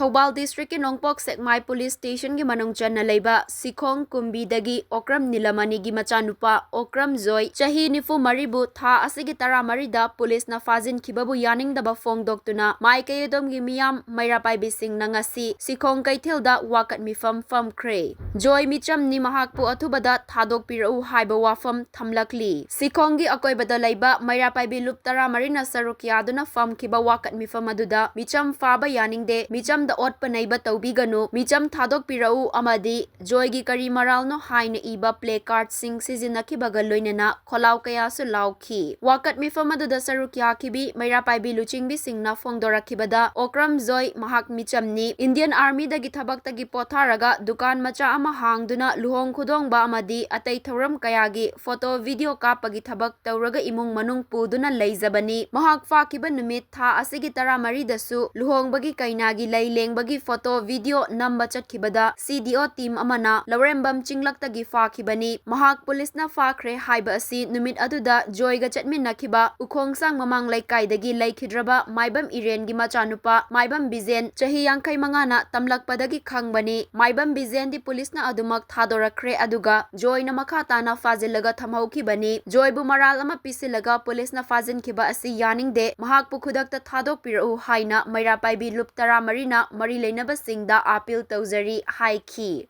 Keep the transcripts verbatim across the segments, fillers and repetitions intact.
ꯊꯧꯕꯥꯜ ꯗꯤꯁꯇ꯭ꯔꯤꯛꯀꯤ ꯅꯣꯡꯄꯣꯛ ꯁꯦꯛꯃꯥꯏ ꯄꯨꯂꯤꯁ ꯁ꯭ꯇꯦꯁꯟꯒꯤ ꯃꯅꯨꯡ ꯆꯟꯅ ꯂꯩꯕ ꯁꯤꯈꯣꯡ ꯀꯨꯝꯕꯤꯗꯒꯤ ꯑꯣꯀ꯭ꯔꯝ ꯅꯤꯂꯃꯅꯤꯒꯤ ꯃꯆꯥꯅꯨꯄꯥ ꯑꯣꯀ꯭ꯔꯝ ꯖꯣꯏ, ꯆꯍꯤ ꯅꯤꯐꯨ ꯃꯔꯤꯕꯨ ꯊꯥ ꯑꯁꯤꯒꯤ ꯇꯔꯥꯃꯔꯤꯗ ꯄꯨꯂꯤꯁꯅ ꯐꯥꯖꯤꯟꯈꯤꯕꯕꯨ ꯌꯥꯅꯤꯡꯗꯕ ꯐꯣꯡꯗꯣꯛꯇꯨꯅ ꯃꯥꯏꯀꯩ ꯑꯗꯣꯝꯒꯤ ꯃꯤꯌꯥꯝ ꯃꯩꯔꯥ ꯄꯥꯏꯕꯤꯁꯤꯡꯅ ꯉꯁꯤ ꯁꯤꯈꯣꯡ ꯀꯩꯊꯦꯜꯗ ꯋꯥꯀꯠ ꯃꯤꯐꯝ ꯐꯝꯈ꯭ꯔꯦ꯫ ꯖꯣꯏ ꯃꯤꯆꯝꯅꯤ, ꯃꯍꯥꯛꯄꯨ ꯑꯊꯨꯕꯗ ꯊꯥꯗꯣꯛꯄꯤꯔꯛꯎ ꯍꯥꯏꯕ ꯋꯥꯐꯝ ꯊꯝꯂꯛꯂꯤ꯫ ꯁꯤꯈꯣꯡꯒꯤ ꯑꯀꯣꯏꯕꯗ ꯂꯩꯕ ꯃꯩꯔꯥ ꯄꯥꯏꯕꯤ ꯂꯨꯞ ꯇꯔꯥꯃꯔꯤꯅ ꯁꯔꯨꯛ ꯌꯥꯗꯨꯅ ꯐꯝꯈꯤꯕ ꯋꯥꯀꯠ ꯃꯤꯐꯝ ꯑꯗꯨꯗ ꯃꯤꯆꯝ ꯐꯥꯕ ꯌꯥꯅꯤꯡꯗꯦ, ꯃꯤꯆꯝꯗ ꯑꯣꯠꯄ ꯅꯩꯕ ꯇꯧꯕꯤꯒꯅꯨ, ꯃꯤꯆꯝ ꯊꯥꯗꯣꯛꯄꯤꯔꯛꯎ ꯑꯃꯗꯤ ꯖꯣꯏꯒꯤ ꯀꯔꯤ ꯃꯔꯥꯜꯅꯣ ꯍꯥꯏꯅ ꯏꯕ ꯄ꯭ꯂꯦ ꯀꯥꯔꯗꯁꯤꯡ ꯁꯤꯖꯤꯟꯅꯈꯤꯕꯒ ꯂꯣꯏꯅꯅ ꯈꯣꯜꯂꯥꯎ ꯀꯌꯥꯁꯨ ꯂꯥꯎꯈꯤ꯫ ꯋꯥꯀꯠ ꯃꯤꯐꯝ ꯑꯗꯨꯗ ꯁꯔꯨꯛ ꯌꯥꯈꯤꯕꯤ ꯃꯩꯔꯥ ꯄꯥꯏꯕꯤ ꯂꯨꯆꯤꯡꯕꯤꯁꯤꯡꯅ ꯐꯣꯡꯗꯣꯔꯛꯈꯤꯕꯗ, ꯑꯣꯀ꯭ꯔꯝ ꯖꯣꯏ ꯃꯍꯥꯛ ꯃꯤꯆꯝꯅꯤ, ꯏꯟꯗꯤꯌꯟ ꯑꯥꯔꯃꯤꯗꯒꯤ ꯊꯕꯛꯇꯒꯤ ꯄꯣꯊꯥꯔꯒ ꯗꯨꯀꯥꯟ ꯃꯆꯥ ꯑꯃ ꯍꯥꯡꯗꯨꯅ ꯂꯨꯍꯣꯡ ꯈꯨꯗꯣꯡꯕ ꯑꯃꯗꯤ ꯑꯇꯩ ꯊꯧꯔꯝ ꯀꯌꯥꯒꯤ ꯐꯣꯇꯣ ꯚꯤꯗꯤꯑꯣ ꯀꯥꯞꯄꯒꯤ ꯊꯕꯛ ꯇꯧꯔꯒ ꯏꯃꯨꯡ ꯃꯅꯨꯡ ꯄꯨꯗꯨꯅ ꯂꯩꯖꯕꯅꯤ꯫ ꯃꯍꯥꯛ ꯐꯥꯈꯤꯕ ꯅꯨꯃꯤꯠ ꯊꯥ ꯑꯁꯤꯒꯤ ꯇꯔꯥꯃꯔꯤꯗꯁꯨ ꯂꯨꯍꯣꯡꯕꯒꯤ ꯀꯩꯅꯥꯒꯤ ꯂꯩ ꯂꯦꯡꯕꯒꯤ ꯐꯣꯇꯣ ꯚꯤꯗꯤꯑꯣ ꯅꯝꯕ ꯆꯠꯈꯤꯕꯗ ꯁꯤ ꯗꯤ ꯑꯣ ꯇꯤꯝ ꯑꯃꯅ ꯂꯧꯔꯦꯝꯕꯝ ꯆꯤꯡꯂꯛꯇꯒꯤ ꯐꯥꯈꯤꯕꯅꯤ꯫ ꯃꯍꯥꯛ ꯄꯨꯂꯤꯁꯅ ꯐꯥꯈ꯭ꯔꯦ ꯍꯥꯏꯕ ꯑꯁꯤ ꯅꯨꯃꯤꯠ ꯑꯗꯨꯗ ꯖꯣꯏꯒ ꯆꯠꯃꯤꯟꯅꯈꯤꯕ ꯎꯈꯣꯡꯁꯥꯡ ꯃꯃꯥꯡ ꯂꯩꯀꯥꯏꯗꯒꯤ ꯂꯩꯈꯤꯗ꯭ꯔꯕ ꯃꯥꯏꯕꯝ ꯏꯔꯦꯟꯒꯤ ꯃꯆꯥꯅꯨꯄꯥ ꯃꯥꯏꯕꯝ ꯕꯤꯖꯦꯟ, ꯆꯍꯤ ꯌꯥꯡꯈꯩ ꯃꯉꯥꯅ ꯇꯝꯂꯛꯄꯗꯒꯤ ꯈꯪꯕꯅꯤ꯫ ꯃꯥꯏꯕꯝ ꯕꯤꯖꯦꯟꯗꯤ ꯄꯨꯂꯤꯁꯅ ꯑꯗꯨꯃꯛ ꯊꯥꯗꯣꯔꯛꯈ꯭ꯔꯦ, ꯑꯗꯨꯒ ꯖꯣꯏꯅ ꯃꯈꯥ ꯇꯥꯅ ꯐꯥꯖꯤꯜꯂꯒ ꯊꯝꯍꯧꯈꯤꯕꯅꯤ꯫ ꯖꯣꯏꯕꯨ ꯃꯔꯥꯜ ꯑꯃ ꯄꯤꯁꯤꯜꯂꯒ ꯄꯨꯂꯤꯁꯅ ꯐꯥꯖꯤꯟꯈꯤꯕ ꯑꯁꯤ ꯌꯥꯅꯤꯡꯗꯦ, ꯃꯍꯥꯛꯄꯨ ꯈꯨꯗꯛꯇ ꯊꯥꯗꯣꯛꯄꯤꯔꯛꯎ ꯍꯥꯏꯅ ꯃꯩꯔꯥ ꯄꯥꯏꯕꯤ ꯂꯨꯞ ꯇꯔꯥꯃꯔꯤꯅ ꯃꯔꯤ ꯂꯩꯅꯕꯁꯤꯡꯗ ꯑꯥꯄꯤꯜ ꯇꯧꯖꯔꯤ ꯍꯥꯏꯈꯤ꯫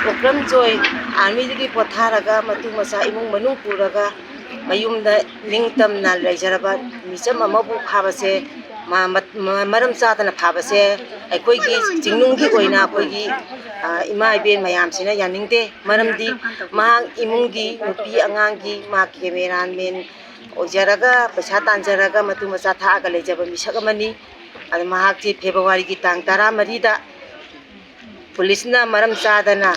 ꯑꯣꯀ꯭ꯔꯝ ꯖꯣꯏ ꯑꯥꯔꯃꯤꯗꯒꯤ ꯄꯣꯊꯥꯔꯒ ꯃꯇꯨ ꯃꯆꯥ ꯏꯃꯨꯡ ꯃꯅꯨꯡ ꯄꯨꯔꯒ ꯃꯌꯨꯝꯗ ꯅꯤꯡꯇꯝꯅ ꯂꯩꯖꯔꯕ ꯃꯤꯆꯝ ꯑꯃꯕꯨ ꯐꯥꯕꯁꯦ, ꯃ-, ꯃ-, ꯃꯔꯝ ꯆꯥꯗꯅ ꯐꯥꯕꯁꯦ ꯑꯩꯈꯣꯏꯒꯤ ꯆꯤꯡꯅꯨꯡꯒꯤ ꯑꯣꯏꯅ ꯑꯩꯈꯣꯏꯒꯤ, ꯑ, ꯏꯃꯥ ꯏꯕꯦꯟ ꯃꯌꯥꯝꯁꯤꯅ ꯌꯥꯅꯤꯡꯗꯦ꯫ ꯃꯔꯝꯗꯤ ꯃꯍꯥꯛ ꯏꯃꯨꯡꯒꯤ ꯅꯨꯄꯤ ꯑꯉꯥꯡꯒꯤ, ꯃꯍꯥꯛ ꯀꯦꯃꯦꯔꯥꯃꯦꯟ ꯑꯣꯏꯖꯔꯒ ꯄꯩꯁꯥ ꯇꯥꯟꯖꯔꯒ ꯃꯇꯨ ꯃꯆꯥ ꯊꯥꯛꯑꯒ ꯂꯩꯖꯕ ꯃꯤꯁꯛ ꯑꯃꯅꯤ꯫ ꯑꯗ ꯃꯍꯥꯛꯁꯤ ꯐꯦꯕ꯭ꯔꯨꯋꯥꯔꯤꯒꯤ ꯇꯥꯡ ꯇꯔꯥꯃꯔꯤꯗ ꯄꯨꯂꯤꯁꯅ ꯃꯔꯝ ꯆꯥꯗꯅ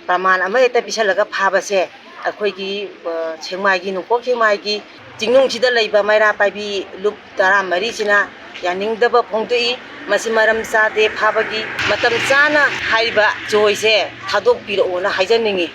ꯄ꯭ꯔꯃꯥꯟ ꯑꯃꯍꯦꯛꯇ ꯄꯤꯁꯜꯂꯒ ꯐꯥꯕꯁꯦ ꯑꯩꯈꯣꯏꯒꯤ, ꯑ, ꯁꯦꯛꯃꯥꯏꯒꯤ, ꯅꯣꯡꯄꯣꯛ ꯁꯦꯛꯃꯥꯏꯒꯤ ꯆꯤꯡꯅꯨꯡꯁꯤꯗ ꯂꯩꯕ ꯃꯩꯔꯥ ꯄꯥꯏꯕꯤ ꯂꯨꯞ ꯇꯔꯥꯃꯔꯤꯁꯤꯅ ꯌꯥꯅꯤꯡꯗꯕ ꯐꯣꯡꯗꯣꯛꯏ꯫ ꯃꯁꯤ ꯃꯔꯝ ꯆꯥꯗꯦ ꯐꯥꯕꯒꯤ꯫ ꯃꯇꯝ ꯆꯥꯅ ꯍꯥꯏꯔꯤꯕ ꯖꯣꯏꯁꯦ ꯊꯥꯗꯣꯛꯄꯤꯔꯛꯑꯣꯅ ꯍꯥꯏꯖꯅꯤꯡꯉꯤ꯫